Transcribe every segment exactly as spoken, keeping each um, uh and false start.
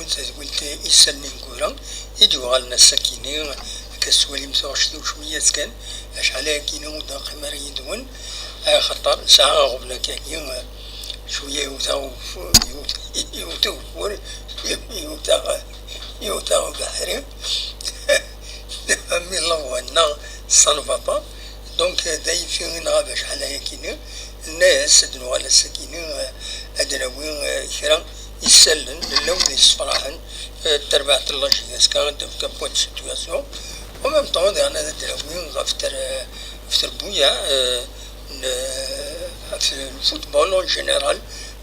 Tadwilt Isallen Ineggura i d-yuɣalen ass-akini, akka tettwalim taɣect-iw cwiyya kan, acḥal ayakini ur d-neqqim ara yid-wen, axaṭer nesɛa aɣbel akkagi, cwiyya yewwet-aɣ uf-, yewwet-, yewwet-aɣ ufur, yewwet-aɣ, yewwet-aɣ ubeḥri, am illawen-nneɣ, ça ne va pas. Donc, d ayeffi i nɣab acḥal ayakini, nenna-yas ad nuɣal ass-akini, eh, ad d-nawi, eh, kra isallen, nella wid yessefraḥen, eh, terbaɛt n la J S K, ad d-nefk un point de situation. En même temps, daɣen ad d-nawi ɣef ter-, ɣef trebbuyaɛ, eh, n, ɣef le football en général,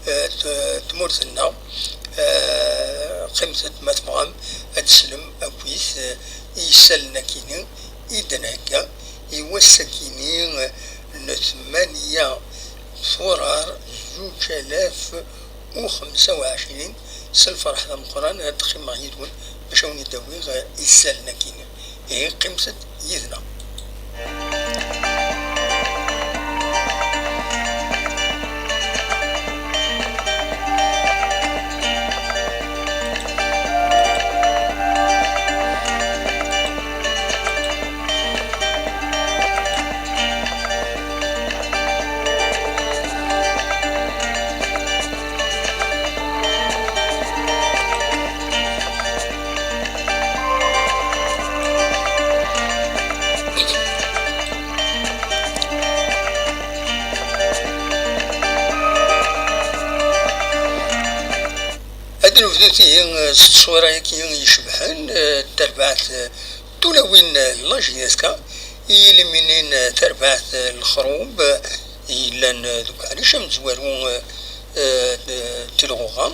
eh, t-, tmurt-nneɣ, eh, qqimet-d ma tebɣam ad teslem akkit, eh, i yisallen akini i d-nhegga i wass-akini n tmanya furar zuǧ alaf u xemsa u ɛecrin, s lferḥ d ameqqran ad d-qqimeɣ yid-wen bac ad wen-id-awiɣ isallen akini. Ihi qqimet-d yid-neɣ. Ad nebdu tihi s tteswira-agi icebḥen, eh, tarbaɛt, eh, tulawin, eh, n la J S K, i yiliminin, eh, tarbaɛt, eh, n Lexrub, eh, yellan, eh, deg uḥric amezwaru, eh, eh, n Tilɣuɣa.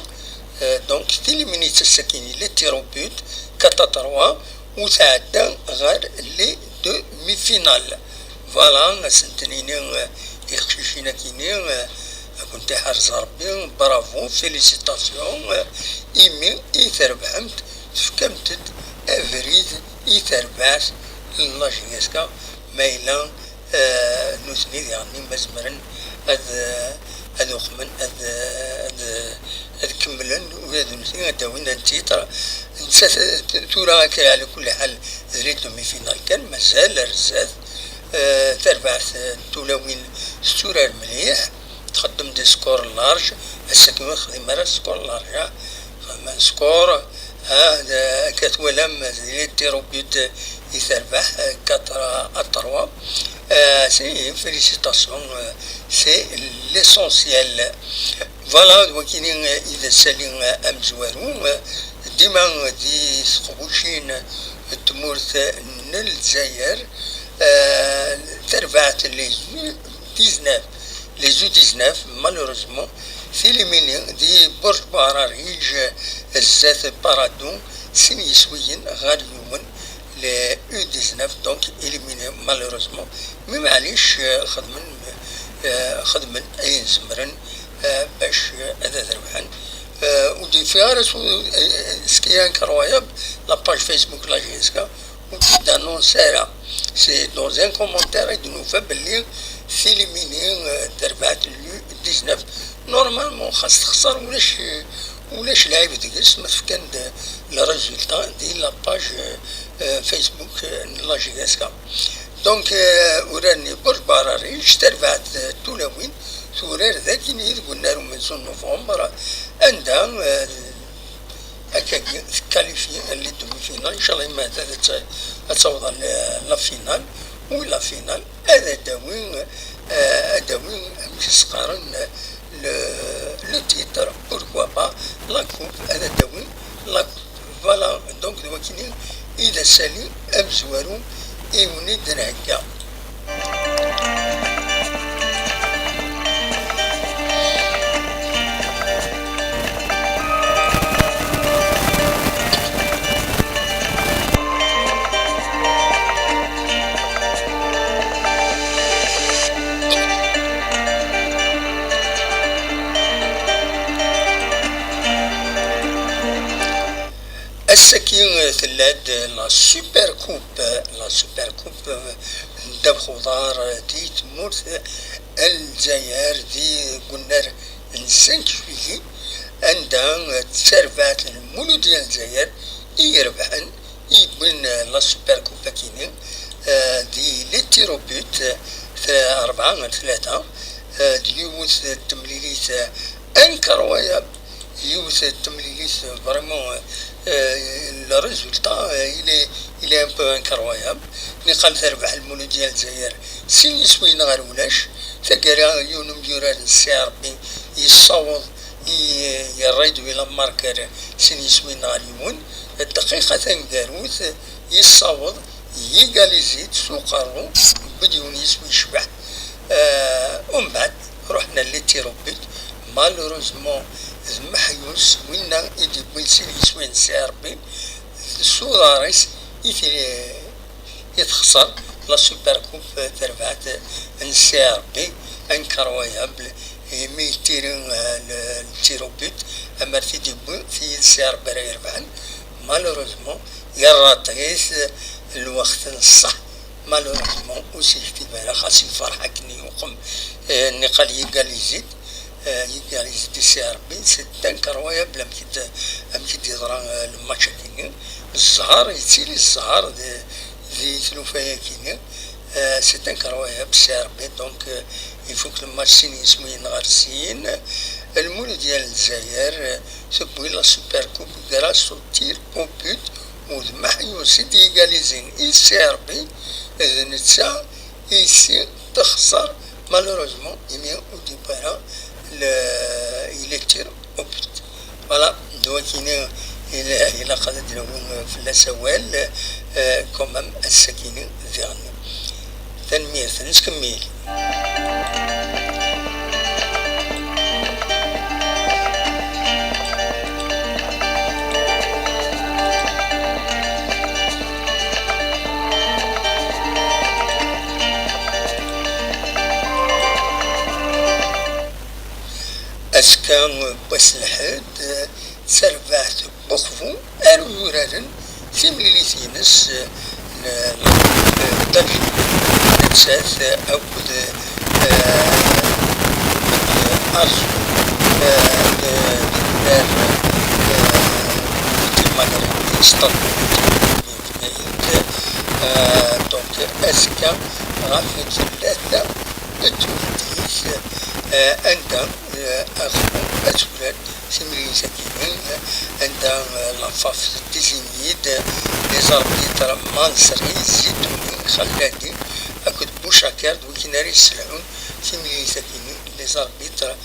Eh, donc, tilimini d tassakini, les tirs au but, quatre à trois, u tɛedda ɣer les demi-finales. Voilà, ad sen-nini, eh, i teqcicin-agi-ni, eh, ad kent-iḥrez Rebbi, bravo, félicitations, eh, imi i trebḥemt, tefkamt-d abrid i terbaɛt n la J S K, ma yella, eh, nutni diɣen ma zemren ad, eh, ad uqmen, ad, eh, ad, eh, ad kemmlen, ula d nutni ad d-awin un titre. Nettat, eh, tura akka, ɛla kulli ḥal, d les demi-finales kan, mazal ar zdat. Eh, tarbaɛt, eh, n tulawin tetturar mliḥ, txeddem des scores larges, ass-agi ur texdim ara score large, ah, xedmen score, ah, d-, akka twalam, d les tirs au but i terbeḥ, eh, quatre à trois. Eh, c'est, félicitations, eh, c'est l'essentiel. Voilà, d wakini, eh, i d asali, eh, amezwaru, eh, dima, eh, di teqbucin, eh, n tmurt, eh, n Lezzayer, eh, tarbaɛt les U dix-neuf, les U dix-neuf, malheureusement, tilimini di Burj Bahararij, eh, zdat Paradou, sin yiswiyen ɣer yiwen, les U dix-neuf, donc, éliminés, malheureusement. Mais maɛlic, eh, xedmen, eh, xedmen ayen zemren, eh, bac, eh, ad, ad rebḥen. Eh, ur d-yeffiɣ ara s, eh, ce qui est incroyable, la page Facebook la J S K, ur d-annonce ara. C'est dans un commentaire i d-nufa belli tilimini, eh, terbeḥ l'U dix-neuf. Normalement, xas texser, ulac, ulac lɛib deg-s, ma tefkan-d le résultat di la page, eh, Facebook, eh, n la J S K. Donc, eh, urar-nni Burj Bahararij, tarbaɛt, eh, tulawin, turar dagi deg unnar umenzu n novembre, anda, eh, akkagi tqualifie les demi-finales, inchallah, ma ad, ad, ad taweḍ la, la finale, ou la finale, ad d-tawi, eh, ad d-tawi, amek i s-qqaren, le, le titre, pourquoi pas, la coupe, ad d-tawi, la coupe. Voilà, donc, d wakini i d asali amezwaru i wen-id-nhegga. Ass-agi, eh, tella-d la Super Coupe, la Super Coupe, eh, n ddabex uḍar, eh, di tmurt, eh, n Lezzayer, di unnar n cinq juillet, anda d tarbaɛt n Muludya n Lezzayer i irebḥen, i yewwin, eh, la Super Coupe akini, eh, di les tirs au but, eh, rebɛa tlata, eh, d yiwet n temlilit, eh, incroyable, yiwet n temlilit, eh, vraiment, eh, le résultat, eh, il est, il est un peu incroyable. Niqal terbeḥ Lmuludya n Lezzayer sin yiswiyen ɣer ulac. Taggara, yiwen umyurar n Ssi Ṛebbi yessaweḍ i, yerra-d wi la marque ar sin yiswiyen ɣer yiwen. Dqiqa taneggarut, yessaweḍ yigalizi-d s uqerru, yewwi-d yiwen yiswi yecbeḥ. Eh, umbeɛd, ruḥen ar les tirs au but. Malheureusement, d Meḥyus winna i d-yewwin sin yiswiyen n Ssi Ṛebbi, s uḍar-is i t-, i texṣer la Super Coupe, tarbaɛt n Ssi Ṛebbi, incroyable, imi yettiri, eh, le, le tir au but, amer t-id-yewwi, tiyid Ssi Ṛebbi ara irebḥen. Malheureusement, yerraṭ-it lweqt n ṣṣeḥ. Malheureusement, ur s-yektib ara, xas yefreḥ akken yuqem, eh, niqal yigalizi-d, eh, yigalizi-d Ssi Ṛebbi, c'est incroyable amek i d-, amek i d-yeḍra, eh, le match-agi. Zzher, yettili zzher di, di tlufa-agi. Eh, c'est incroyable, Ssi Ṛebbi. Donc, eh, ifuk le match sin yiswiyen ɣer sin. Lmuludya n Lezzayer, eh, tewwi la Super Coupe grâce au tir au but, u d Meḥyus i d-yigalizin i Ssi Ṛebbi, d netta i si texṣer, malheureusement, imi ur d-yewwi ara le, les tirs au but. Voilà, d wakini ila-, ilaq ad d-nawi fell-as awal, eh, quand même, ass-agi diɣen. Tanemmirt, nettkemmil. Azekka n wass n lḥedd, d tarbaɛt n Uqbu ara yuraren timlilit-ines, eh, n, n, n Dagi, nettat, eh, akked, eh, akked Arzu, eh, n, n, n, eh, n Lmagrib, Istanbul, eh, donc, azekka ɣef tlata n tmeddit, eh, anda, eh, Arzu ad turar timlilit-agi, anda, eh, la FAF tdésigne-d les arbitres Manserri, Zitouni, Xalladi akked Bouchakar, d wikin ara yesselḥun timlilit-agi, les arbitres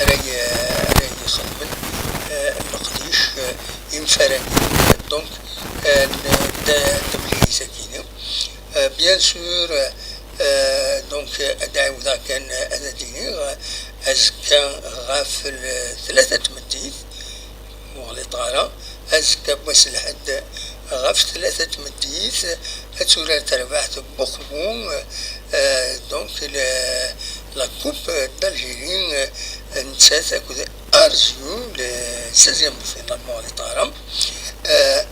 ara y-, ara ixedmen, eh, leqdic, eh, imfaragi, donc, eh, n, n, n temlilit-agi. Eh, bien sûr, eh, donc, eh, ad ɛiwdeɣ kan, eh, ad d-iniɣ, eh, azekka ɣef l-, tlata n tmeddit, ur ɣliṭeɣ ara, azekka n wass n lḥedd ɣef tlata n tmeddit, ad turar terbaɛt n Uqbu, eh, donc, le, la Coupe d'Algérie, eh, nettat akked Arzu, le seizième de finale, ur ɣliṭeɣ ara. Eh,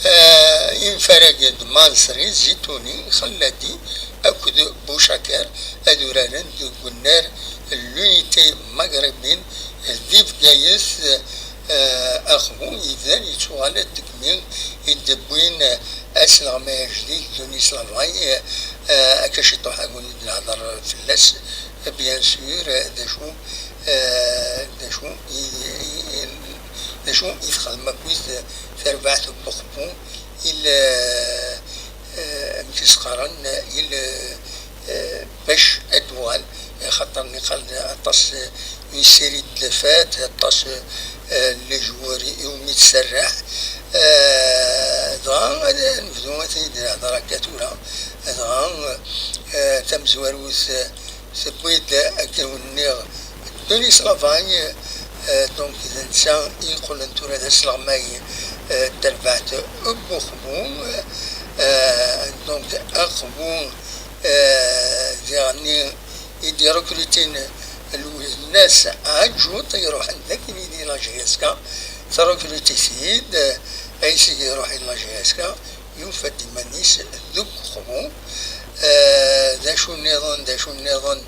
Eh, imfarag d Manserri, Zitouni, Xalladi akked Bouchakar ad uraren deg unnar n l'Unité Maghrébine di Bgayet, eh, Uqbu yebdan yettuɣal-d deg mi i d-wwin asleɣmay ajdid, Denis Lavay, eh, akka ciṭuḥ ad wen-id-nehder fell-as, bien sûr, eh, d acu, eh, d acu i, i, d acu i texdem akkit terbaɛt n Uqbu, il, eh, amek i s-qqaren, il, eh, bac ad d-tuɣal, axaṭer niqal aṭas, eh, une série de défaites, aṭas, eh, n les joueurs iwumi tserreḥ. Eh, dɣa ad nebdu ad ten-id-nehder akka tura. Dɣa, eh, tamezwarut, eh, tewwi-d, akken wen-nniɣ, Denis Lavay, eh, donc d netta i yeqqlen tura d asleɣmay, eh, n terbaɛt n Uqbu, eh, donc Uqbu, eh, diɣenni i d-irekrutin Lwennas Ɛaǧuṭ, iruḥen d akken i di la J S K, trekruti-t-id, eh, ayseg iruḥ i la J S K, yufa-d iman-is deg Uqbu. Eh, d acu nniḍen, d acu nniḍen,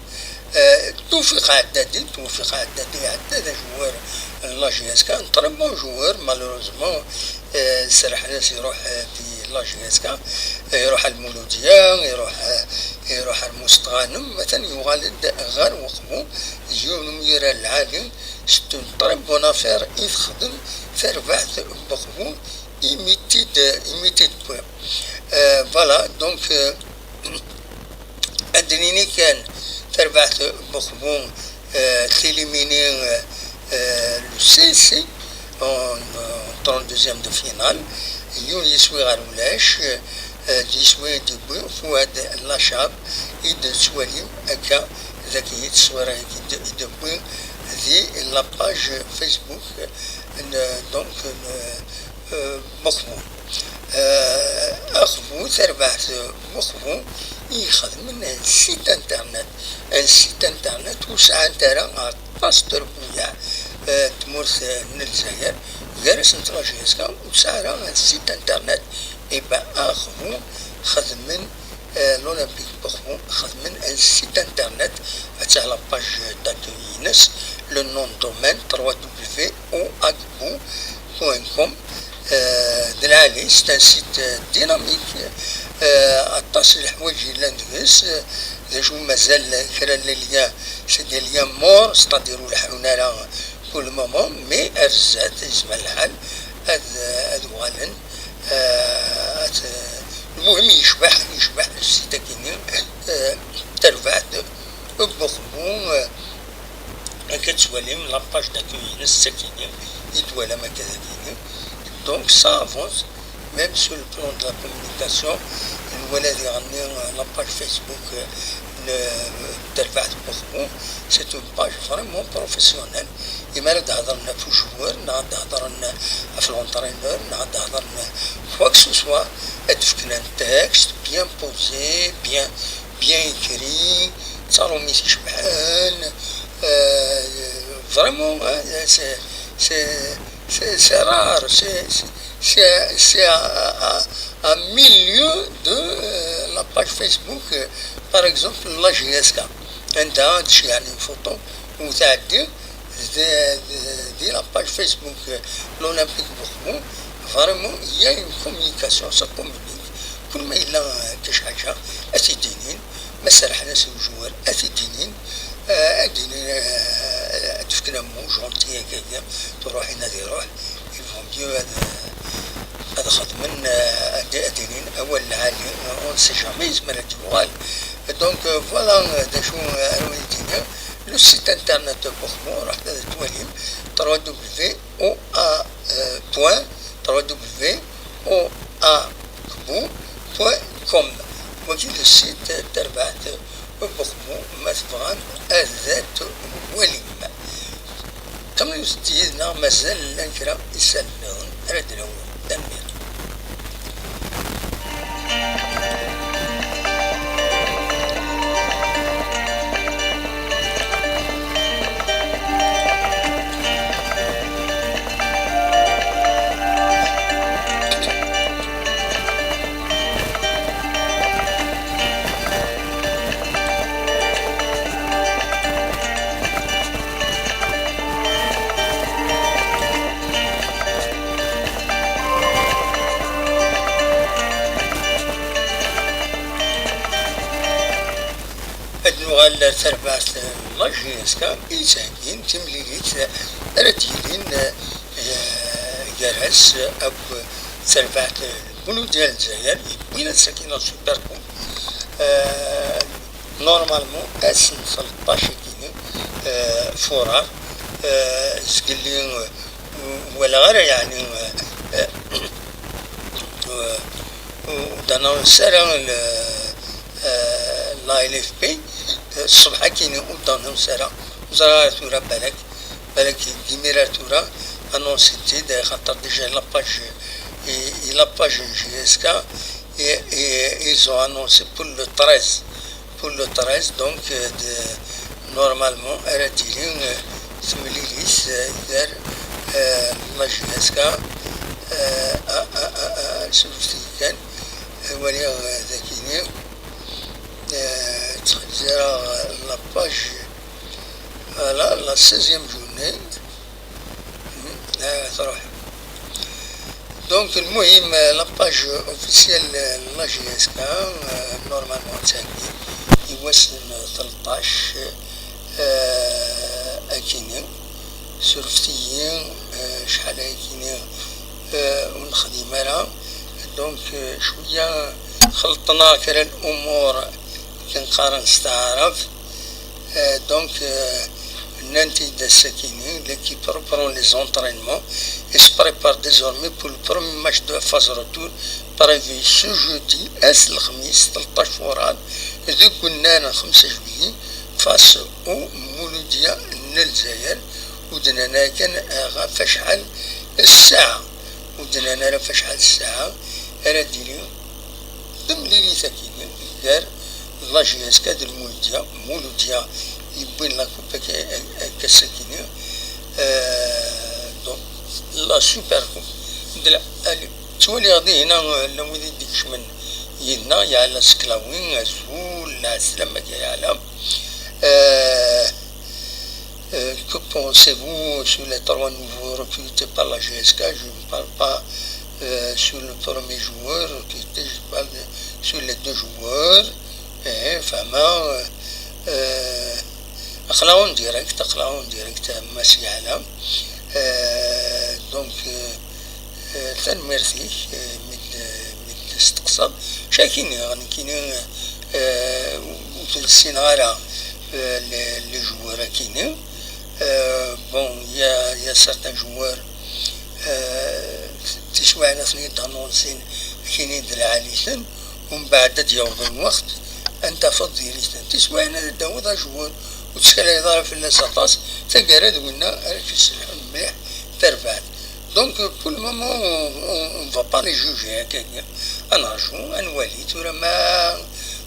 Euh, Toufiq Haddadi, Toufiq Haddadi iɛedda d ajewwir n la J S K, un très bon joueur, malheureusement, euh, serrḥen-as iruḥ, euh, di la J S K, iruḥ ar Lmuludya, iruḥ, euh, iruḥ ar Mustɣanem, atan yuɣal-d ɣer Weqbu, yiwen umyirar lɛali, c'est une très bonne affaire i texdem terbaɛt n Weqbu, imi t-id, imi t-id-wwi. Euh, voilà, donc, euh, Ad d-nini kan tarbaɛt n Weqbu, euh, téliminé, euh, euh, le C C en, en trente-deuxième de finale. Yiwen yiswi ɣer ulac, euh, d yiswi i d-yewwi Fouad Lachab, i d-nettwali akka dagi tteswira-agi i d-, i d-yewwi di la page Facebook n, donc, n, euh, Weqbu. Euh, Axbu, tarbaɛt n Weqbu i ixedmen un site internet. Un site internet ur sɛant ara aṭas n trebbuyaɛ, euh, tmurt, euh, n Lezzayer, gar-asent la J S K, ur tesɛi ara un site internet. Eh ben, Axbu xedmen, euh, l'Olympique Bourmont xedmen un site internet, ad tɛa la page d'accueil-ines, le nom de domaine trois W O A K B O point com. Euh, d lɛali, c'est un site, euh, dynamique, euh, aṭas n leḥwayeǧ yellan deg-s, euh, d acu mazal kra n les liens, c'est des liens morts, c'est-à-dire ur leḥḥun ara pour le moment, mais ar zdat, yezmer lḥal ad, ad uɣalen, euh, ad, lmuhim yecbeḥ, yecbeḥ le site-agi-nni, euh, tarbaɛt n Weqbu, euh, Akka tettwalim la page d'accueil-ines d takini i twalam akka dagini. Donc ça avance, même sur le plan de la communication, nwala diɣenni la page Facebook, euh, n, n terbaɛt n Weqbu, c'est une page vraiment professionnelle. Imi ara d-hedren ɣef ujewwer, neɣ ad d-hedren ɣef l'entraîneur, neɣ ad d-hedren quoi que ce soit, ad d-fken un texte bien posé, bien, bien écrit, d tarumit icebḥen, euh, vraiment, hein, c'est, c'est, c'est, c'est rare, c'est, c'est, c'est un, un, un milieu de, euh, la page Facebook, euh, par exemple, la J S K. Anda ad d-ceyɛen une photo u tɛeddi di, di, di la page Facebook, euh, l'Olympique Bourmont, vraiment, il y a une communication, ça communique. Kul ma yella, euh, d acu ḥaǧa, ad t-id-inin. Ma serrḥen-as i ujewwer, ad t-id-inin, euh, ad d-inin, euh, ad d-fken ammu, gentil, akka, akka, truḥin ad iruḥ. Il vaut mieux ad, ad xedmen, euh, ad, ad d-inin awal lɛali, euh, on ne sait jamais, yezmer ad d-yuɣal. Donc, euh, voilà, euh, d acu, euh, ara wen-d-iniɣ. Le site internet n Bourmont, ruḥet ad twalim, trois W O A, euh, point, trois W O A K B O point com. Wagi d site n terbaɛt n Bourmont, ma tebɣam ad t-twalim. Kemmlet yid-neɣ, mazal llan kra isallen nniḍen ara d-nawwi. Tanemmirt. Ad nuɣal ar terbaɛt n la J S K i yettheggin timlilit ara d-yilin, eh, gar-as akk terbaɛt n Lmuludya n Lezzayer, yewwin ass-agi la Super Coupe. Eh, normalement, ass n tleṭṭac-agi, eh, furar, eh, zgelli, eh, ur walaɣ ara, yeɛni, eh, eh, ur d-annoncé ara l-, eh, la L F P, eh, ṣṣbeḥ-agi ur d-annoncé ara, ur ẓriɣ ara tura, balak, balak deg imir ar tura annoncé-t-id, xaṭer déjà la page, i, i la page n J S K, et, et ils ont annoncé pour le treize, pour le treize, donc, euh, de, normalement, ara d-tili, euh, temlilit, euh, gar, euh, la J S K, euh, ah, ah, ah, ah, surfti kan, euh, wali, euh, dagini, euh, ttxezzir, euh, la page, Voilà, la seizième journée. Hmm, ah, truḥ. Donc, المهم, la page officielle n la J S K, euh, normalement, d tagi, i wass n tleṭṭac, euh, akini. Surfet-iyi, euh, acḥal akini, euh, ur nexdim ara. Donc, euh, cwiya xelṭen-aɣ kra n umur akken qqaren s taɛrabt. Euh, donc, euh, nnan-t-id ass-akini, l'équipe reprend les entraînements et se prépare désormais pour le premier match de la phase retour prévu ce jeudi, ass lexmis, tleṭṭac Fuṛaṛ, deg unnar n xemsa juillet, face au Mouloudia n Lezzayer, u d-nnan akken, euh, ɣef acḥal ssaɛa, ur d-nnan ara ɣef acḥal ssaɛa ara d-tili temlilit-agi gar la J S K d Lmuludya. Mouloudia yewwin la coupe akka, akka ass-agi-nni. Euh, donc, la Super Coupe de la, allez, ttwaliɣ dihin, euh, llan wid i d-ikecmen yid-neɣ, Yeɛla Seklawi, azul, lɛeslama-k a Yeɛla. Euh, euh, que pensez-vous sur les trois nouveaux recrutés par la J S K ? Je ne parle pas, euh, sur le premier joueur recruté, je parle de, sur les deux joueurs. Eh, fehmeɣ, euh, euh, aql-aɣ en direct, aql-aɣ en direct, a Mass Yeɛla. Euh, donc, euh, euh, tanemmirt-ik, euh, mi d-, mi d-testeqsaḍ. Cakini, nekkini, euh, ur ten-ssineɣ ara, euh, les, les joueurs akini. Euh, bon, il y a, il y a certains joueurs, euh, tiswiɛin ad ten-id-annunsin akini d lɛali-ten, umbeɛd ad d-yaweḍ lweqt ad n-tafeḍ diri-ten. Tiswiɛin ad d-tawiḍ ajewwur ur ttkalayeḍ ara fell-as aṭas, taggara d winna ara k-yesselḥun mliḥ tarbaɛt. Donc, pour le moment, on, on, on va pas les juger, akka. Ad nerju, ad nwali, tura ma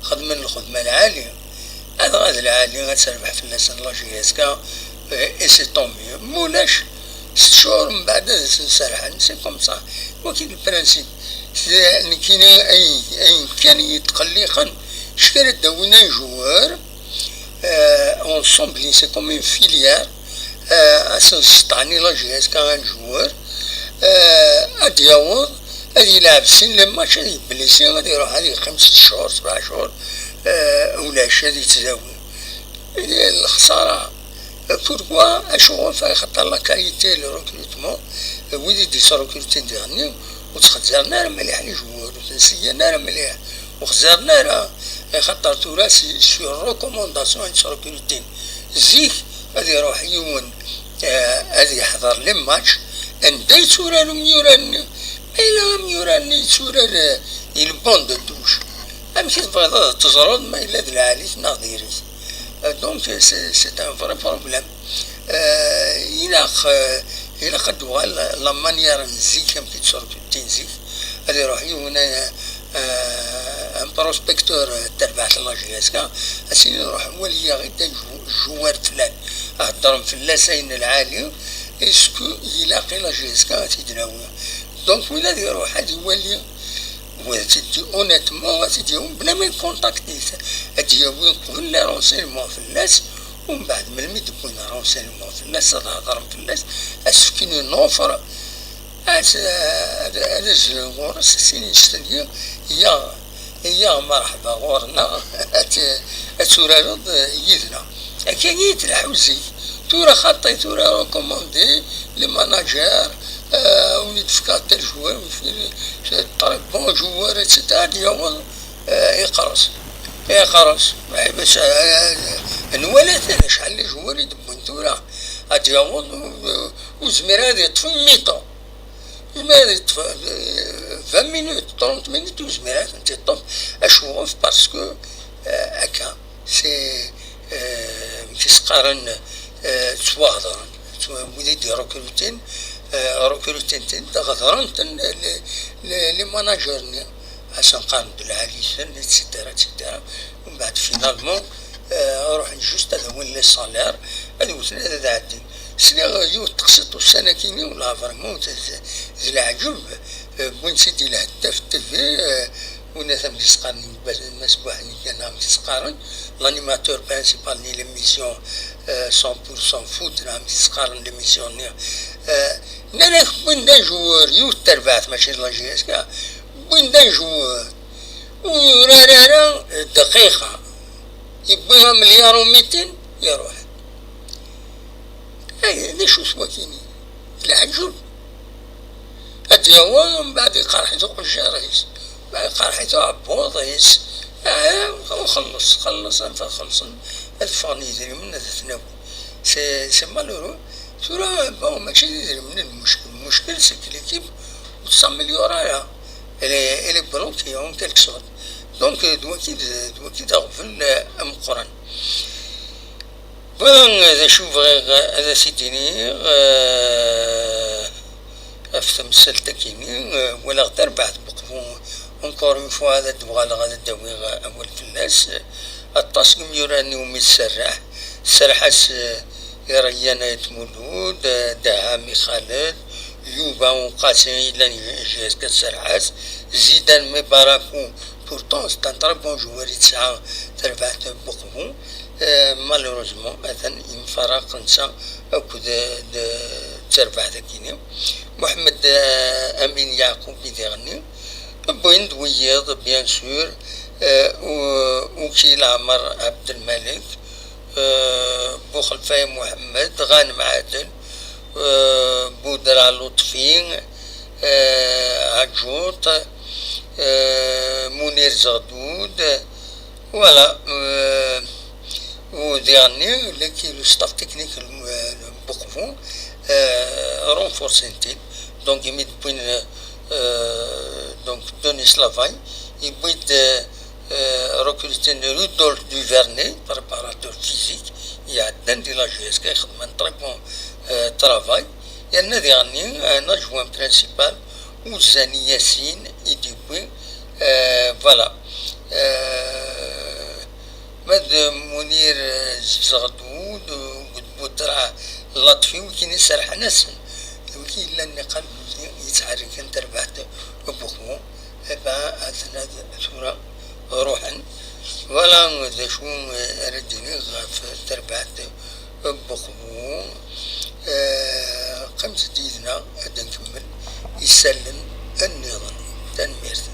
xedmen lxedma lɛali, adɣa d lɛali ad terbeḥ fell-asen la J S K, et c'est tant mieux. Ma ulac, sett cchur mbeɛd ad asen-serḥen, c'est comme ça. Waki le principe. C'est, nekkini, ayen, ayen kan i yi-tqelliqen, c kra d-awin un joueur, euh, ensemble, c'est comme une filière, euh, ad sen-sseṭɛen i la J S K un joueur, euh, ad d-yaweḍ, ad yelɛeb sin les matchs, ad yeblisi, ad iruḥ, ad yeqqim sett cchur, sebɛa cchur, euh, ulac, ad yettdawi. Lexsara. Pourquoi ? Acuɣef? Axaṭer la qualité, le recrutement, wid i d-yettrekrutin diɣenni, ur ttxezzaren ara mliḥ les joueurs, ur ten-seyyan ara mliḥ, ur xzaren ara. Axaṭer tura, c'est sur recommandation i ttrekrutin. Zik, ad iruḥ yiwen, eh, ad yeḥḍer les matchs, anda yetturar umyurar-nni. Ma yella amyurar-nni yetturar, eh, il bond de touche, amek i tebɣiḍ ad teẓreḍ ma yella d lɛali-t neɣ diri-t? Euh, donc, c'est, c'est un vrai problème. Euh, ilaq, euh, ilaq ad d-tuɣal la manière n zik, amek i ttrekrutin zik. Ad iruḥ yiwen, euh, un prospecteur, euh, n terbaɛt n la J S K, ad s-yini ruḥ wali-yaɣ-id ajewwar flan, heddren fell-as ayen lɛali, est-ce que ilaq i la J S K ad t-id-nawi? Donc, win ad iruḥ ad iwali, wa ad t-id-yawi honnêtement, wa ad t-id-yawi bla ma yekkontakti-t, ad d-yawi qbel les renseignements fell-as, umbeɛd melmi d-wwin renseignements fell-as, ad hedren fell-as, ad s-fken une offre, ad, ad, ad azlen ɣur-s, ad s-inin s tagi, ya, ya, merḥba ɣur-neɣ, ad, ad turareḍ yid-neɣ. Akka i tleḥḥu zik. Tura xaṭi, tura recommandé, les managers, euh, win i d-fkan tel joueur, win i d-, très bon joueur, et cetera, ad yaweḍ, euh, iqerres. Iqerres. Eh, bac, euh, nwala-ten acḥal n joueurs i d-wwin tura. Ad yaweḍ, euh, ur zmiren ad yeṭṭef mi-temps. Ur zmiren ad yeṭṭef, euh, vingt minutes, trente minutes, ur zmiren ad tent-yeṭṭef. Acuɣef? Parce que, euh, akka. C'est, euh, amek i s-qqaren, euh, ttwaɣedren. Ttwa-, wid i d-irekrutin, euh, rekrutin-ten, ɣedren-ten les, les, les managers-nni. Ad sen-qqaren d lɛali-ten, et cetera, et cetera. Umbeɛd, finalement, euh, ruḥen juste ad awin les salaires, ad wten, ad, ad ɛeddin. Sliɣ yiwet teqsiṭ ussan-agi-nni, wala vraiment d, d, d leɛǧeb, euh, wwin-tt-id i lheddaf T V, euh, Win ad am-d-isqaren Mass Buḥnigan, am-d-isqaren l'animateur principal n l'émission, cent pour cent foot, neɣ mi s-qqaren l'émission-nni. Eh, nnan-ak wwin-d ajewwer, yiwet terbaɛt, mačči d la J S K, wwin-d ajewwer, ur yurar ara dqiqa, yewwi amelyar u mitin, iruḥ. Ay, d acu-t wakini? D leɛǧeb. Ad d-yaweḍ, mbeɛd iqerḥ-it uqejjar-is, mbeɛd iqerḥ-it uɛebbuḍ-is. Ah, xelleṣ, xelleṣ, anta xelṣen, ad ffɣen yidrimen, ad ten-awi. C'est, c'est malheureux. Tura, bon, mačči d idrimen i d lmuckel. Lmuckel, c'est que l'équipe ur tettamilyur ara. Elle est, elle est bloquée, en quelque sorte. Donc, euh, d waki d, d waki d aɣbel, euh, ameqqran. Voilà, d acu bɣiɣ ad as-id-iniɣ, euh, ɣef temsalt-agi-nni, euh, walaɣ tarbaɛt n Uqbu, encore une fois, ad d-uɣaleɣ ad d-awiɣ awal fell-as. Aṭas n yimyura-nni umi tserreḥ, tserreḥ-as, euh, i Rayyan Ayt Mulud, euh, Dahami Khaled, Yuba Uqasi, yellan J S K, tserreḥ-as, Zidane Mebarakou, pourtant, c'est un très bon joueur, i tesɛa terbaɛt n Uqbu. Euh, malheureusement, atan yemfaraq netta akked, euh, d-, d terbaɛt-agi-nni. Muḥemmed, euh, Amin Yaɛqub i diɣenni. Wwin-d wiyiḍ, bien sûr, euh, u-, Ukil Ɛmer Ɛebdelmalek, euh, Buxelfaya Muḥemmed, Ɣanem Ɛadel, euh, Budra Lutfi, euh, Ɛaǧuṭ, euh, Munir Zeɣdud, voilà, euh, u diɣenni, le staff technique n Uqbu, euh, renforcen-t-id. Donc, imi d-wwin, euh, donc, Denis Lavay, yewwi-d, euh, euh, recruter Rudolf Duvernay, préparateur physique, iɛeddan di la J S K, ixeddem un très bon, euh, travail. Yerna diɣenni, un adjoint principal, Ouzani Yassine, i d-yewwi, euh, voilà. Euh, ma d Munir, euh, Zeɣdud, d Budra Latfi, wigi-nni serḥen-asen. Wigi yellan niqal yettḥerriken tarbaɛt n Uqbu. Iban aten-a tura ruḥen. Voilà d acu ara d-iniɣ ɣef terbaɛt n Uqbu. Eh, qqimet-d yid-neɣ ad nkemmel isallen nniḍen. Tanemmirt.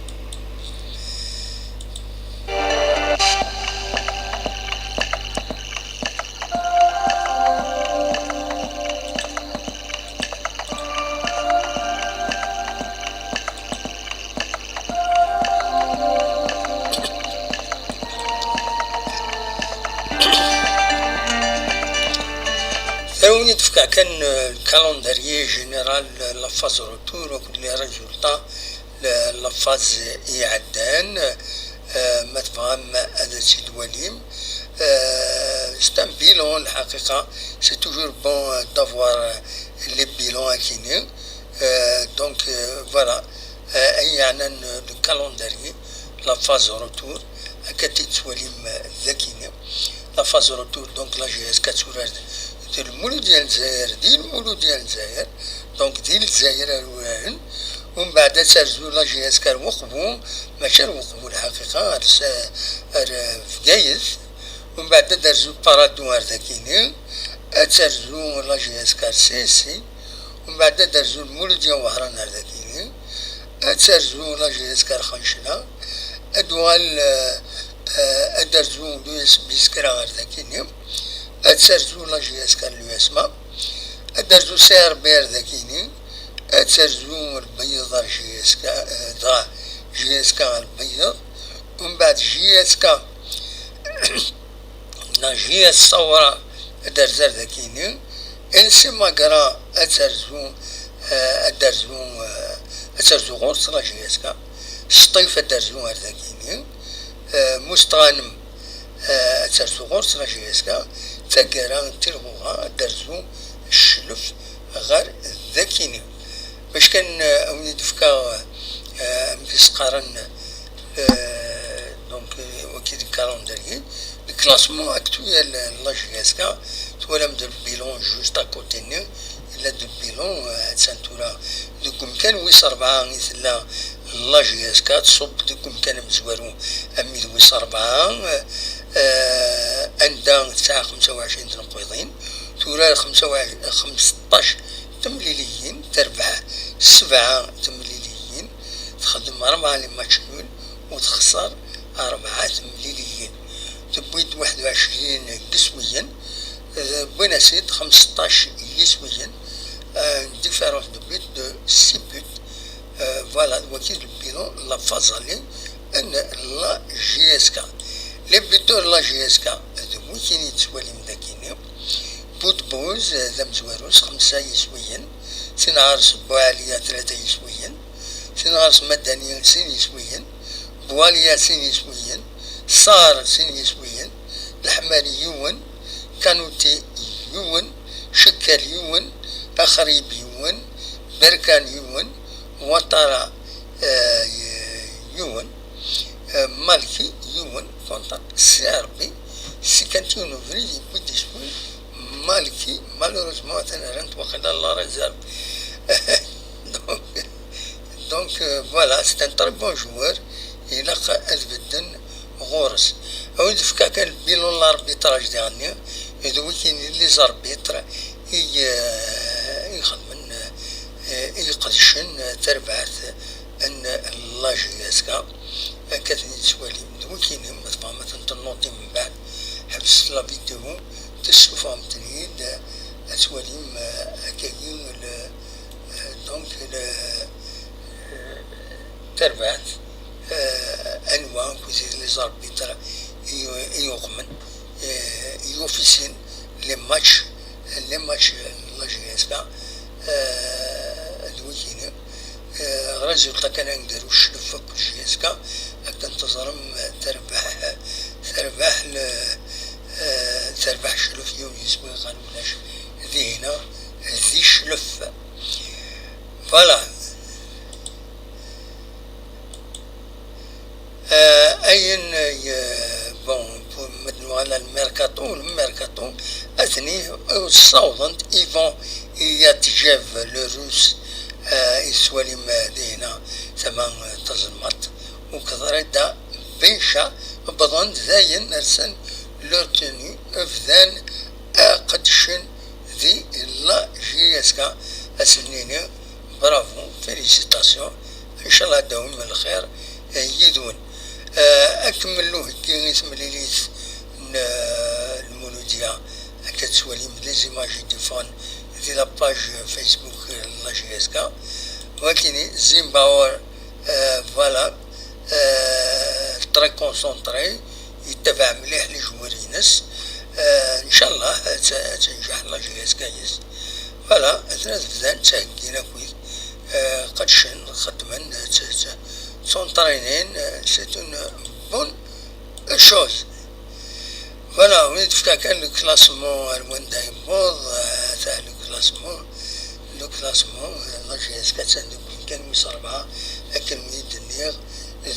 Ad wen-d-fkeɣ kan, euh, le calendrier général, euh, la phase retour akked les résultats, la, la phase iɛeddan, euh, ma tebɣam ad tt-id-twalim. Euh, c'est un bilan, lḥaqiqa, c'est toujours bon, euh, d'avoir, euh, les bilans akini. Euh, donc, euh, voilà. Euh, ayen yeɛnan, euh, le calendrier, la phase retour, akka tt-id-tettwalim, euh, dagini. La phase retour, donc, la J S K ad turar d Lmuludya n Lezzayer, di Lmuludya n Lezzayer, donc, di Lezzayer ara uraren. Umbeɛd ad terzu la J S K ar Uqbu, mačči ar Uqbu lḥaqiqa, ar s-, ar, euh, Bgayet. Umbeɛd ad terzu Paradou ar dagini, ad terzu la J S K ar Sisi. Umbeɛd ad terzu Lmuludya Wehran ar dagini, ad terzu la J S K ar Xencla, ad tuɣal, eh, eh, ad terzu l'U S B Skra ar dagini, ad terzu la J S K ar l'U S M A, ad terzu C R B ar dagini, ad terzu Lbeyyeḍ ar J S K, eh, dɣa J S K ar Lbeyyeḍ, umbeɛd J S K neɣ J S Sawra ad terzu ar dagini, N C Magra ad terzu, eh, ad terzu, eh, ad terzu ɣur-s la J S K, Sṭif ad terzu ar dagini, eh, Mustɣanem, eh, ad terzu ɣur-s la J S K, Taggara n Tirɣuɣa ad terzu Cclef ɣer dagini. Bac kan, eh, a wen-id-fkeɣ, eh, amek i s-qqaren, eh, donc, eh, wagi d calendrier, le classement actuel n la J S K, twalam-d le bilan juste à côté-nni, yella-d le bilan, eh, attan tura deg umkan wis rebɛa i tella la J S K, tṣubb deg umkan amezwaru, am wid wis rebɛa, eh, Eh, anda tesɛa xemsa u ɛecrin tneqqiḍin, turar xemsa u ɛecrin, xmesṭac temliliyin, terbeḥ sebɛa temliliyin, texdem rebɛa les matchs nuls u texṣer rebɛa temliliyin. Tewwi-d waḥed u ɛecrin n yiswiyen, eh, wwin-as-id xmesṭac n yiswiyen, eh, différence de but de six buts. Euh, voilà, wagi d le bilan n la phase aller n la J S K. Les buteurs n la J S K, d wigi i tettwalim dagini. Boudbouz, eh, d amezwaru s xemsa yiswiyen, Sinɣars Buɛaliya tlata yiswiyen, Sinɣars Madani sin yiswiyen, Buɛaliya sin yiswiyen, Sar sin yiswiyen, Leḥmari yiwen, Kanuti yiwen, Cekkal yiwen, Axrib yiwen, Berkan yiwen, Watara, eh, yiwen, eh, Malki yiwen, contre C R B, cinquante et un ubrid yewwi-d iswi Malki, malheureusement atan rran-t waqila la réserve. Donc, donc, euh, voilà, c'est un très bon joueur. Ilaq ad bedden ɣur-s. Awi d-fka kan le bilan n l'arbitrage diɣenni, d wigi les arbitres i, eh, ixedmen, eh, i iqedcen tarbaɛt n la J S K. Akka ten-id-tettwalim d wigi, ma tebɣam ad ten-tennuṭim mbeɛd, ḥebset la vidéo, tessufɣem-ten-id, ad twalim, eh, akkagi le, eh, donc le, eh, tarbaɛt, eh, anwa akked les arbitres i, i yuqmen, eh, i yufisin les matchs, les matchs n la J S K, eh, d wigi. Eh, résultat kan aneggaru Cclef akked J S K, akken teẓrem, eh, terbeḥ, terbeḥ le, eh, terbeḥ Cclef yiwen yiswi ɣer ulac dihina di Cclef. Voilà. Euh, ayen, euh, bon, pour ma d-nuɣal al mercato, le mercato, atni, euh, ssawḍen-t, Ivan Ilyatchev, le russe, euh, i tettwalim, euh, dihina tama, euh, tazelmaḍt, u Kḍrida Bicha, wwḍen-d dayen rsen leur tenue, bdan, euh, qeddcen di la J S K, ad sen-nini bravo, félicitations, ncallah ad d-tawim lxir, eh, yid-wen. Eh, ad kemmel uheggi i temlilit n, eh, Lmuludya, akka tettwalim les images i d-iffɣen di la page Facebook n la J S K. Wakini, Zimbabwe, eh, voilà, eh, très concentré, yettabaɛ mliḥ les joueurs-ines. Eh, ncallah ad t-, ad tenǧeḥ la J S K yes. Voilà, atna bdan ttheggin akkit, eh, qeddcen, xeddmen, t-, t-, ttunṭrinin, eh, c'est une bonne chose. Voilà, win tefka kan le classement ar wanda yewweḍ, eh, ata le classement, le classement, eh, la J S K attan deg umkan wis rebɛa, akken i d-nniɣ,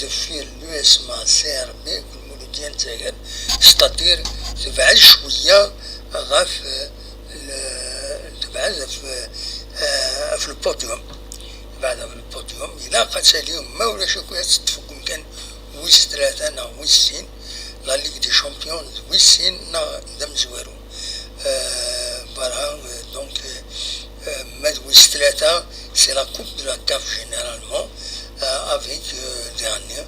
deffir l'U S M A C R B, Lmuludya n Lezzayer, c'est-à-dire tebɛed cwiya ɣef, eh, le-, tebɛed ɣef, eh, ɣef le podium. Tebɛed ɣef le podium. Ilaq ad tali, ma ulac akk, ad teṭṭef deg umkan wis tlata neɣ wis sin. La Ligue des Champions d wis sin neɣ d amezwaru. Eh, voilà, eh, donc, eh, eh, ma d wis tlata, c'est la Coupe de la CAF généralement, eh, avec, eh, diɣenni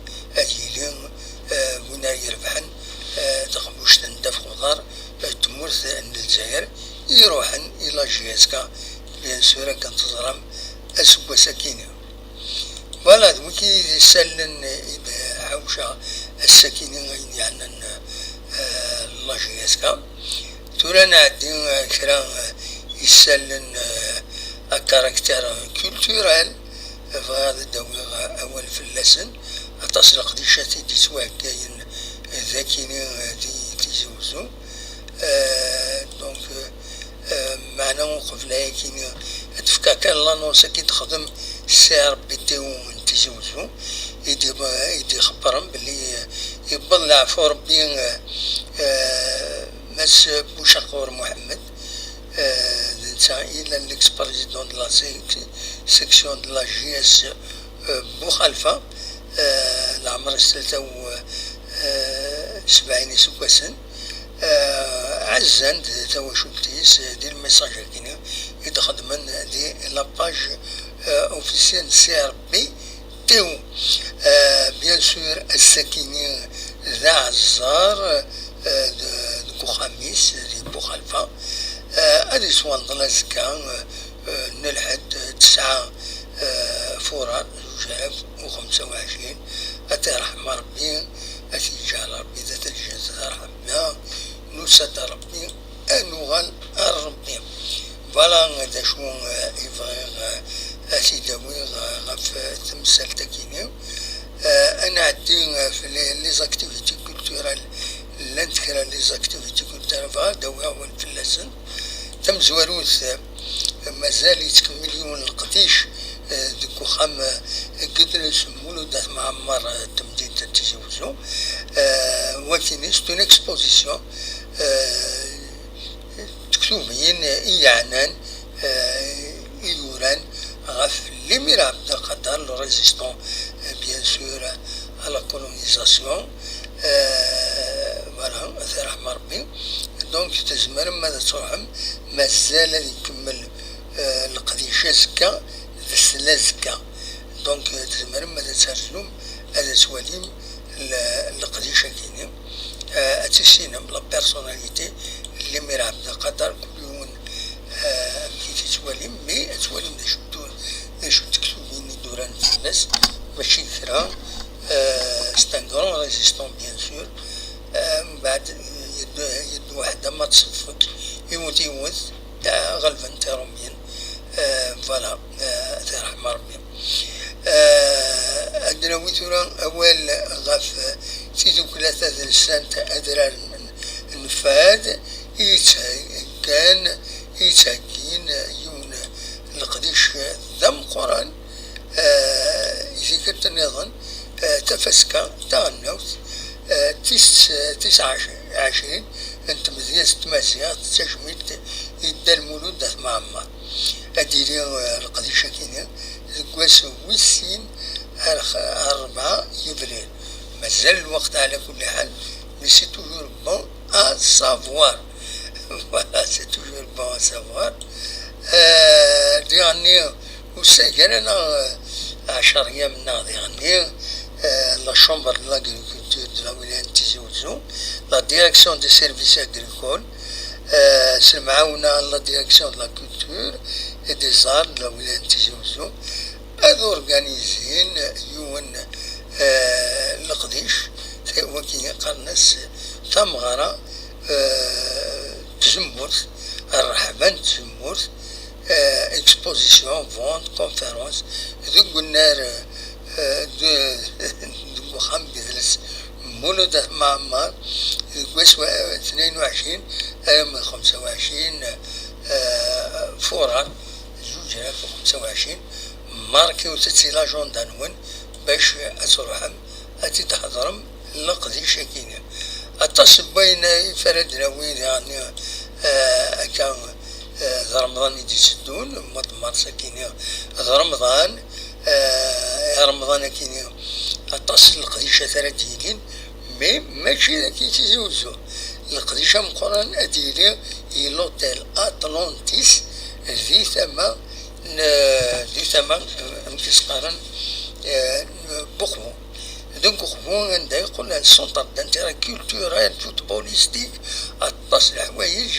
ad yili, eh, win ara irebḥen, eh, taqbuct n ddabex uḍar, eh, tmurt n Lezzayer, i iruḥen i la J S K, bien sûr, akken teẓram, aseggas-akini. Voilà, d wigi i d isallen i d-ḥawceɣ ass-akini ayen yeɛnan, eh, la J S K. Tura nɛeddi, eh, kra, eh, isallen, eh, à caractère culturel, bɣiɣ ad d-awiɣ, eh, awal fell-asen. Aṭas n leqdicat i d-yettwaheggayen, eh, d akini, eh, di Tizi Wezzu. Eh, donc, eh, eh, meɛna uqbel ayakini, ad d-fkeɣ kan l'annonce-agi i d-texdem C R B T O n Tizi Wezzu, i d-, i d-ixebbren belli, eh, yewweḍ leɛfu Rebbi, eh, eh, Mass Bucaqur Muḥemmed, eh, d netta i yellan l'ex-président de la sec-, section de la J S, eh, Buxalfa, eh, leɛmer-is tlata u, eh, sebɛin iseggasen, eh, ɛezzan-d tawacult-is di lmessage-agi i d-xedmen di la page, eh, officielle C R B T O. Eh, bien sûr, ass-agi d aɛezzar, eh, d-, deg uxxam-is di Buxalfa. Eh, ad yettwanḍel azekka, eh, n lḥedd, tesɛa, eh, furar, zuǧ alaf u xemsa u ɛecrin. Ad t-irḥem Ṛebbi, ad t-yeǧɛel Ṛebbi d at lǧennet d ṛṛeḥma, nusa-d ar Ṛebbi, ad nuɣal ar Ṛebbi. Voilà d acu, eh, i bɣiɣ, eh, ad t-id-awiɣ, eh, ɣef, eh, temsalt-agi-nni. Eh, ad nɛeddi, eh, f les, les activités culturelles. Llant kra n les activités culturelles, bɣiɣ ad d-awiɣ awal fell-asent. Tamezwarut, eh, mazal yettkemmil yiwen n leqdic, eh, deg uxxam, eh, n Yidles Mulud At Mɛemmer, eh, n temdint n Tizi Wezzu. Eh, wagini, c'est une exposition, eh, n tektubt i yeɛnan, eh, i yuran ɣef Limir Abdelkader, le résistant, eh, bien sûr, à la colonisation. Eh, voilà, ad t-irḥem Ṛebbi. Donc, tzemrem ad truḥem, mazal ad ikemmel, eh, leqdic azekka d sla azekka. Donc, eh, tzemrem ad terzum, ad twalim le-, leqdic-agi-nni. Eh, ad tissinem la personnalité n Limir Abdelkader, kul yiwen, eh, amek i t-yettwalim, mais ad twalim d acu d-, d acu n tektubin i d-uran fell-as, mačči d kra. Eh, c'est un grand résistant, bien sûr. Eh, mbeɛd, yeddu, yeddu weḥd-, ama tṣeffek, iwet, iwet, eh, ɣelben-t Iṛumyen. Eh, voilà, eh, ad t-irḥem Ṛebbi. Eh, ad d-nawi tura awal ɣef tidukla tadelsant Adrar n, n Fad, i yettheggan, i yettheggin yiwen n leqdic d ameqqran, eh, i tikkelt nniḍen, eh, tafaska taɣelnawt, eh, tis, tis ɛecrin n tmedyazt tmaziɣt, d tajmilt i Dda Lmulud At Mɛemmer. Ad d-yili, eh, leqdic-agi-nni deg wass wis sin ar x-, ar rebɛa yebrir. Mazal lweqt, ɛla kulli ḥal, mais c'est toujours bon à savoir. Voilà, c'est toujours bon à savoir. Euh, diɣenni, ur ssagaren-aɣ, euh, ɛecr yam-nneɣ diɣenni, euh, la Chambre de l'Agriculture de la Wilaya n Tizi Wezzu, la Direction des Services Agricoles, euh, s lemɛawna n la Direction de la Culture et des Arts de la Wilaya n Tizi Wezzu, ad organizin yiwen, eh, leqdic, wagi qqaren-as tameɣra, eh, n tzemmurt, rreḥba n tzemmurt, eh, exposition, vente, conférence, deg unnar, eh, de-, deg uxxam n yidles Mulud At Mɛemmer, deg wass wa-, tnayen u ɛecrin alamma d xemsa u ɛecrin, eh, furar, zuǧ alaf u xemsa u ɛecrin, markiwet-tt i lajunda-nwen bac ad truḥem ad tt-id-tḥeḍrem leqdic-agi-nni. Aṭas n wayen i f-, ara d-nawi diɣenni, eh, akka, eh, d Remḍan i d-itteddun, mois de mars-agi-nni d Remḍan, eh, i Remḍan-agi-nni aṭas n leqdicat ara d-yilin, mais mačči d akken i Tizi Wezzu. Leqdic ameqqran ad d-yili i l'hôtel Atlantis di tama n, di tama, amek i s-qqaren, eh, n Buqbu. Deg Uqbu, anda yeqqel un centre d'intérêt culturel, footballistique, aṭas n leḥwayeǧ,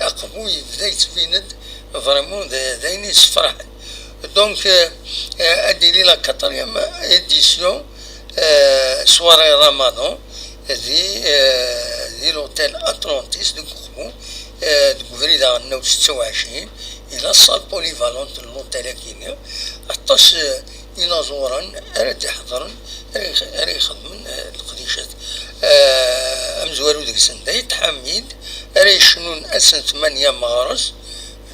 Aqbu yebda yettbin-d vraiment d, d ayen yessefraḥen. Donc, euh, euh, ad d-tili la quatrième édition, euh, soirée Ramadan, di, euh, di l'hôtel Atlantis deg Uqbu, euh, deg ubrid aɣelnaw setta u ɛecrin, i la salle polyvalente n l'hôtel-agi-nni. Aṭas, euh, inaẓuren ara d-iḥeḍren, ara ix-, ara ixedmen, euh, leqdicat. Euh, amezwaru deg-sen d Ayt Ḥamid, ara yecnun ass n tmanya meɣres,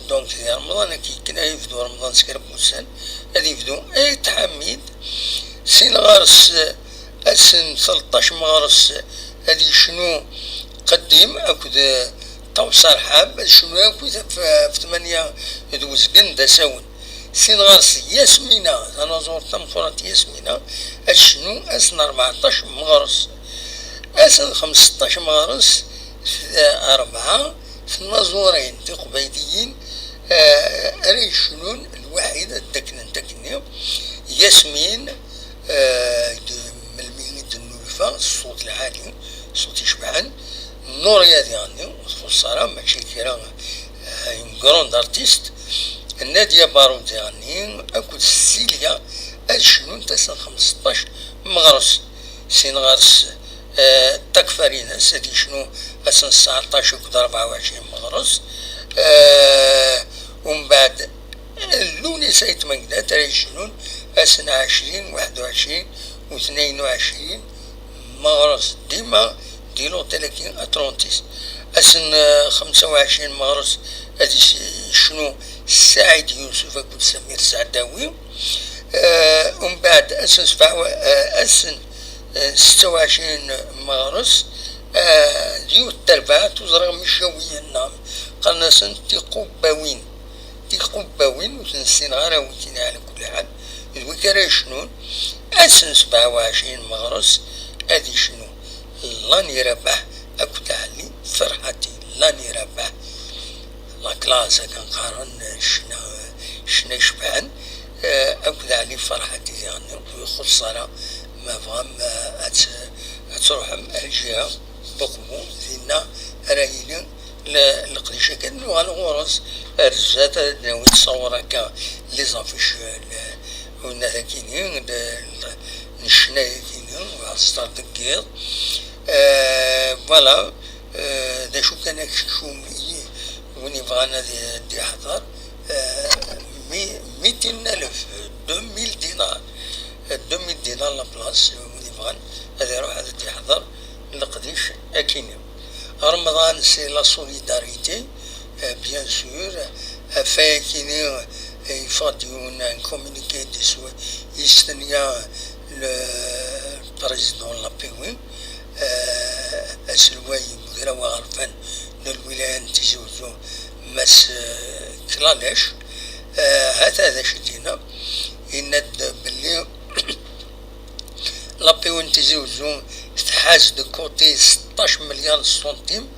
Donc, di Remḍan akka, akken ad yebdu Remḍan s kra n wussan, ad yebdu Ayt Ḥamid. Sin ɣer-s, ass n tleṭṭac meɣres, ad yecnu Qeddim akked Ṭawes Rḥab, ad cnun akkit ɣef, ɣef tmanya d uzgen d asawen. Sin ɣer-s Yasmina, tanaẓurt tameqqrant Yasmina, ad tecnu ass n rbeɛṭac meɣres. Ass n xemseṭṭac meɣres, eh, rebɛa, tnaẓurin tiqbayliyin, eh, ara yecnun lwaḥid ad d-aknent akkenni, Yasmin, eh, d-, melmi i d-nnulfa, ṣṣut lɛali, ṣṣut icebḥen, Nuria diɣenni, ur txuṣṣ ara, mačči kra, eh, une grande artiste, Nadia Barou diɣenni, akked Silya ad cnunt ass n xemseṭṭac meɣres. Sin ɣer-s, eh, Takfarinas ad yecnu ass n tseɛṭac akked rebɛa u ɛecrin meɣres. Eh, umbeɛd, Luni Sayt Magdat ara yecnun ass n ɛecrin, waḥed u ɛecrin u tnayen u ɛecrin meɣres, dima di l'hôtel-agi Atlantis. Ass n, eh, xemsa u ɛecrin meɣres ad yecnu Saɛid Yusuf akked Samir Saɛdawi. Eh, umbeɛd ass n sebɛa, eh, ass n, eh, setta u ɛecrin meɣres, eh, d yiwet terbaɛt ur ẓriɣ mi cawiyen neɣ qqaren-asen tiqubbawin. Tiqubbawin ur ten-ssineɣ ara wikini ɛla kulli ḥal. D wik ara yecnun ass n sebɛa u ɛecrin meɣres ad yecnu Lani Rabaḥ akked Ɛli Ferḥati. Lani Rabaḥ, la classe akken qqaren, ccna, ccna icebḥen, eh, akked Ɛli Ferḥati diɣenni ur ixuṣṣ ara. Ma tebɣam, eh, ad t-, ad truḥem ar lǧiha Bokbo, dinna ara yili le-, leqdic-agi. Nuɣal ɣur-s ar zdat, ad d-nawi ttṣawur akka, les affiches, le-, unat akini, le-, le-, n ccna-yakini, ɣer star deg yiḍ. Euh, voilà, euh, d acu kan akeččum i win yebɣan ad d-iḥḍer, euh, mi-, mitin alef, deux mille dinars, euh, deux mille dinars la place, win yebɣan ad iruḥ ad d-iḥḍer leqdic akini. Remḍan, c'est la solidarité, euh, bien sûr. Ɣef wayakini, euh, yeffeɣ-d yiwen n communiqué d iswi, yestenya le président n l'A P W, euh, aselway n ugraw aɣerfan n lwilaya n Tizi Uzzu, Mass, euh, Klalec. Euh, hata d acu i d-yenna. Yenna-d belli l'A P W n Tizi Uzzu tḥaz de côté seṭṭac milliards de centimes,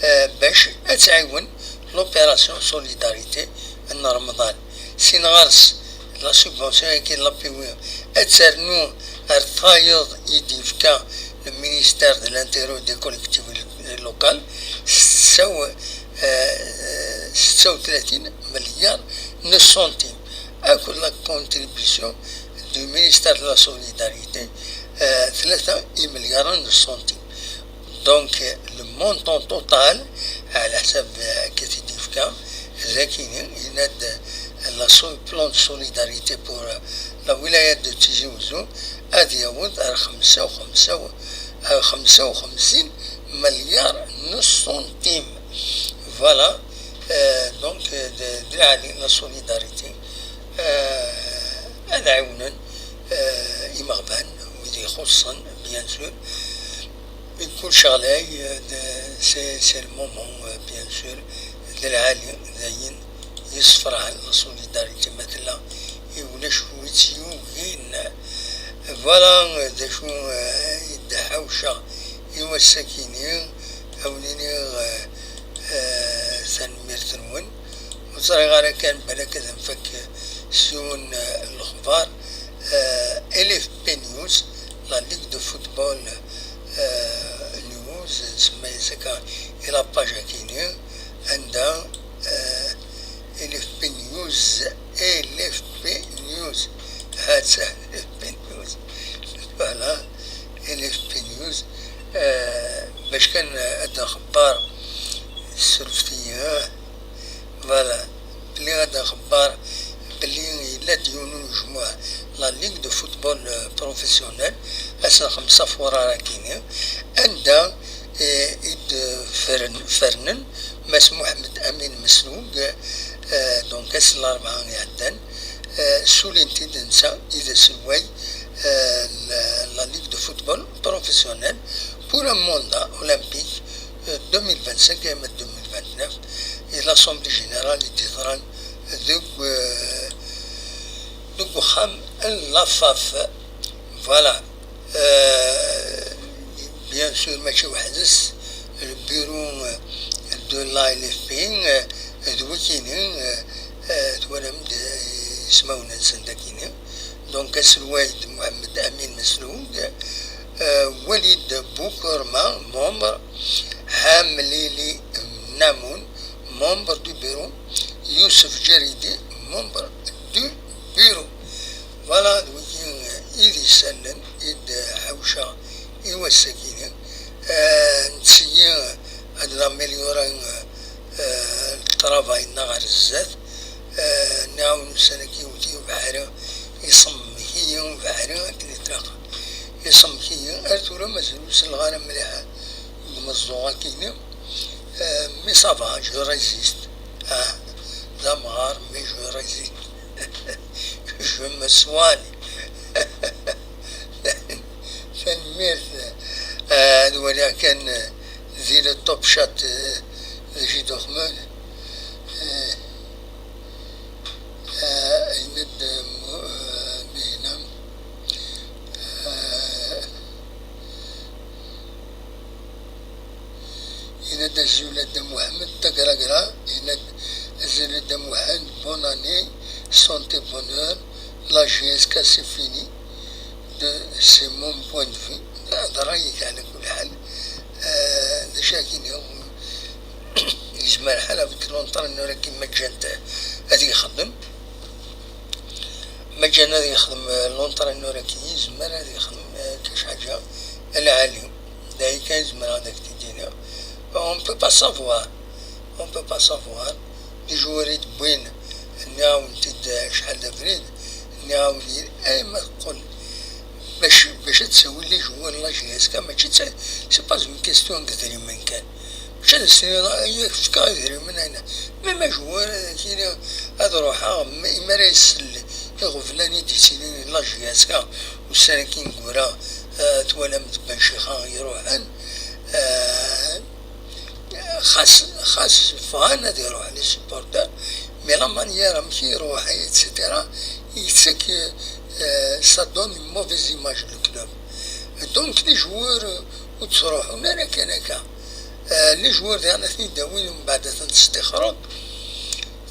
euh, bac ad tɛiwen l'opération solidarité n Remḍan. Sin ɣer-s, la subvention-agi n l'A P W ad ternu ar tayeḍ i d-yefka le ministère de l'Intérieur et des collectivités locales, setta u, euh, setta u tlatin milliards n centimes, akked la contribution du ministère de la Solidarité, euh, tlata imelyaren n centimes. Donc, euh, le montant total, ɛla ḥsab, euh, akka i d-yefka, d akini, yenna-d, euh, la so-, plan de solidarité pour, euh, la wilaya de Tizi Ouzou, ad yaweḍ ar xemsa u xemsa, ar xemsa u xemsin milliards n centimes. Voilà, euh, donc, euh, d, d lɛali la solidarité. Euh, ad ɛiwnen, euh, imeɣban, wid ixuṣṣen, bien sûr. Mkul ccɣel-agi, euh, d, c'est, c'est le moment, euh, bien sûr, d lɛali, d ayen yessefraḥen, la solidarité ma tella, i ulac wi tt-yugin. Voilà, euh, d acu, euh, i d-ḥawceɣ i wass-agi-ni, ad wen-iniɣ, euh, euh, tanemmirt-nwen. Ur ẓriɣ ara kan balak ad nfak s yiwen, euh, n lexbar. Euh, L F P News, la Ligue de Football, euh, News, nsemma-yas akka i la page-agi-ni, anda, euh, L F P News, L F P News, ha-tt-a L F P News, voilà, L F P News, euh, bac kan ad nxebber, surfet-iyi, voilà, belli ad nxebber belli yella-d yiwen unejmuɛ, la Ligue de Football, euh, Professionnel, ass n xemsa furar-agi-ni, anda, eh, i d-fern-, fernen Mass Muḥemmed Amin Mesloug, euh, donc ass n larebɛa iɛeddan, euh, ssulin-t-id netta i d aselway, euh, la, la Ligue de Football Professionnel pour un mandat olympique, euh, deux mille vingt-cinq et deux mille vingt-neuf, et l'Assemblée Générale i d-yeḍran deg, euh, deg uxxam n la FAF. Voilà. Euh, Bien sûr, mačči weḥd-s, le bureau, euh, de l'A L F P, euh, d wikini, euh, euh, twalam-d, euh, ismawen-nsen dagini. Donc, aselway d Mohamed Amin Mesloud, euh, Walid Boukourma, membre, Hamlili Namoun, membre du bureau, Youssef Jaridi, membre du bureau. Voilà, d wigi i d isallen i d-ḥawceɣ i wass-agi-ni. Eh, netteg ad naméliori, eh, le travail-nneɣ ɣer zdat. Eh, nɛawen ussan-agi iwet-iyi ubeḥri, iṣemmek-iyi ubeḥri akken ilaq. Iṣemmek-iyi, ar tura mazal ur selleɣ ara mliḥ deg umeẓẓuɣ-agi-ni. Eh, mais ça va, je résiste. Ah, d amɣar, mais je résiste. Je me soigne. Tanemmirt. Ah, ad waliɣ kan, eh, di le top chat, eh, d Jiddu Ḥmed. Eh, eh, yenna-d, eh, mu-, eh, Mihna. Eh, Yenna-d azul a Dda Muḥend, tagragra, yenna-d azul a Dda Muḥend, bonne année, santé, bonheur, la J S K c'est fini, de, c'est mon point de vue. D ṛṛay-ik ɛla kulli ḥal. Eh, d acu ara k-iniɣ, yezmer lḥal avec l'entraîneur-agi ma ǧǧan-t ad yexdem. Ma ǧǧan ad yexdem, eh, l'entraîneur-agi, yezmer ad yexdem, eh, kac ḥaǧa lɛali. D aya kan zemreɣ ad ak-t-id-iniɣ. On peut pas savoir. On peut pas savoir. Les joueurs i d-wwin, nniɣ-awen-t-id acḥal d abrid, nniɣ-awen-t-id, ay ma teqqel bac, bac ad tawim les joueurs n la J S K, mačči d ta-, c'est pas une question n yidrimen kan. Mačči ad as-tiniḍ, ay, ak-fkeɣ idrimen, ayna. Même joueur, ad ak-yini, ad ruḥeɣ, ma, imi ara isell iɣeblan i d-yettilin la J S K, ussan-agi ineggura, eh, twalam d Ben Chixa i iruḥen, eh, xas, xas bɣan ad iruḥ les supporters, mais la manière amek i iruḥ, et cetera, yettak, eh, ça donne une mauvaise image le club. Donc les joueurs, eh, ur ttruḥun ara kan akka. Eh, les joueurs diɣen ad ten-id-awin, mbeɛd ad ten-testixreḍ.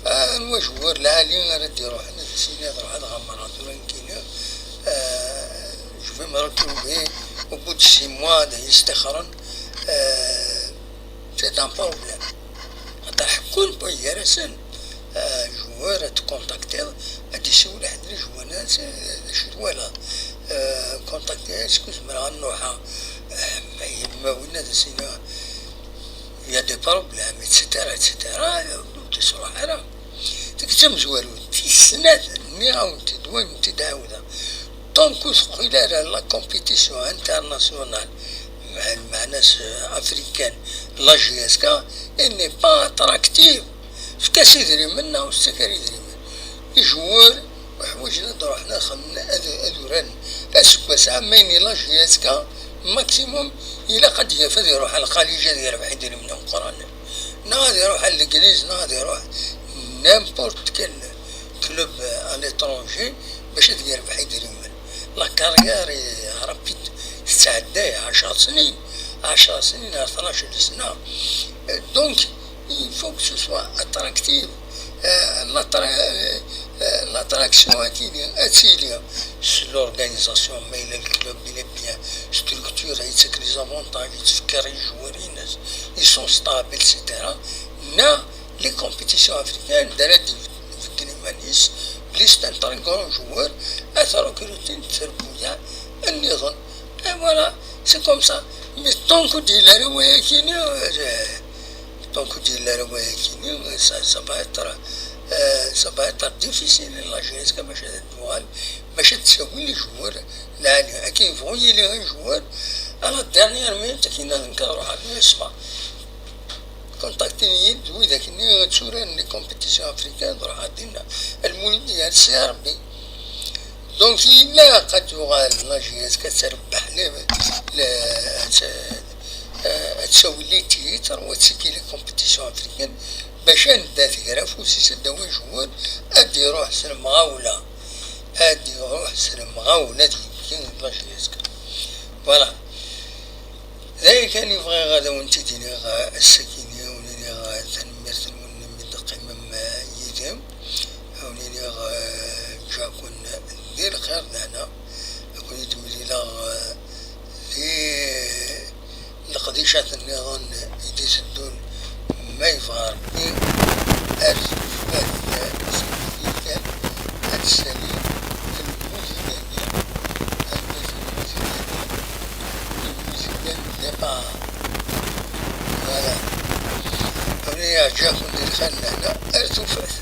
Eh, anwa joueur lɛali ara d-iruḥen, ad as-yini ad ruḥ ad ɣemreɣ tura nekkini. Eh, je vais me retrouver au bout de six mois ad iyi-stixren. Eh, c'est un problème. Xaṭer ḥekkun wway gar-asen, eh, joueur ad tkontaktiḍ, ad d-isiwel ḥedd n joueur, d acu twalaḍ? Eh, kontaktiɣ, est-ce que zemreɣ ad nruḥeɣ? Eh, ma, ma winna ad as-iniɣ, il y a des problèmes, et cetera, et cetera, ur d-ittruḥ ara. Deg tamezwarut, tis snat, nniɣ-awen-t-id, wayen tent-id-ɛawdeɣ. Tant que ur teqqil ara la compétition internationale, meɛna-s, euh, africaine, la J S K, elle n'est pas attractive. Efk-as idrimen neɣ ur tettak ara idrimen. Les joueurs ḥwaǧen ad ruḥen ad xedmen, ad, ad uraren. Aseggas-a, ma yini la J S K, maximum, ilaq ad d-yaf ad iruḥ ar Lxaliǧ ad yerbeḥ idrimen imeqqranen. Neɣ ad iruḥ ar Legliz, neɣ ad iruḥ n'importe quel club à l'étranger bac ad yerbeḥ idrimen. La carrière est rapide, tettɛedday ɛecṛ snin, ɛecṛ snin ar tnac sna. Donc, il faut que ce soit attractif. Euh, l'attra-, euh, euh, l'attraction ad tili, ad tili s l'organisation, ma yella le club il est bien structuré, yettak les avantages, yettfekkir i joueurs-ines, ils sont stables, et cetera. Neɣ les compétitions africaines, d ara d-ibeggen iman-is, belli c'est un très grand joueur, ad t-recrutin d trebbuyaɛ nniḍen. Et voilà, c'est comme ça. Mais tant que ur d-yelli ara wayagi-ni, euh, tant que ur d-yelli ara wayagi-ni, ça, ça va être, euh, ça va être difficile, la J S K, bac ad d-tuɣal, bac ad d-tawi les joueurs lɛali. Akken yebɣu yili un joueur, à la dernière minute, akken ad nekk ad ruḥeɣ, mais ça va. Kontaktin-iyi-d widak-nni tturaren les compétitions africaines, ruḥeɣ dinna, Lmulud gar Sserbi. Donc, ilaq ad tuɣal la J S K ad terbeḥ les, les, ad, ad tawi les titres, wa tigi les compétitions africaines, bac anda tegra afus-is ad d-tawi joueur, ad iruḥ s lemɣawla. Ad iruḥ s lemɣawla ad yeggi la J S K. Voilà. D aya kan i bɣiɣ ad awen-tt-id-iniɣ, eh, ass-agi-nni, ur iniɣ, eh, tanemmirt-nwen imi d-teqqimem, eh, yid-i. Ur iniɣ, eh, ǧǧiɣ-ken di lxir d lehna. Ad ken-id-mlileɣ, eh, di leqdicat nniḍen i d-iteddun, ma yebɣa Rebbi. Ar tufat, eh, s kan ad tessali lmuzika-nni, anda-t lmuzika-nni? Lmuzika n départ. Voilà. Ur iniɣ ǧǧiɣ-ken di lxir d lehna, ar tufat.